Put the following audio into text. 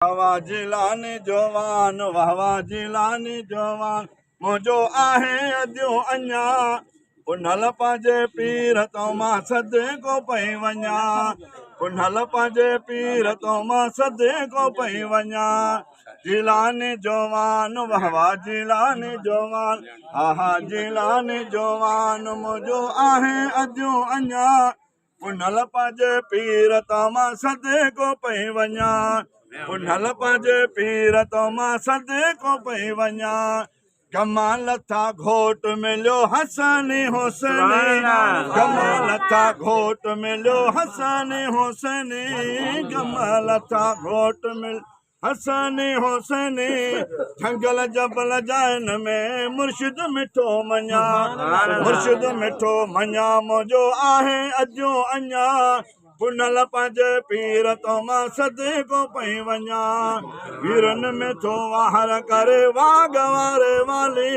واهه جيلاني جوان واهه واهه جيلاني جوان منهنجو آهي اديون اڃا پنهل پنهنجي پير تون مان صدقو پئي وڃان پنهل پنهنجي پير تون مان صدقو پئي وڃان جيلاني جوان واهه واهه جيلاني جوان ها ها جيلاني جوان منهنجو آهي اديون اڃا پنهل پنهنجي پير تان مان صدقو پئي وڃان پنهل پنهنجي پير تان مان صدقو پئي وڃان گما لٿا گهوٽ مليو حسني حسني گما لٿا گهوٽ مليو حسني حسني گما لٿا گهوٽ مل حسني حسني جهنگل جبل جائن ۾ مرشد مٺو مڃان مرشد مٺو مڃان منهنجو آهي اجو اڃا پنهل پنهنجي پير تو مان صدقو پئي وڃان ويرن ۾ ٿو واهر ڪري واڳ واري والي.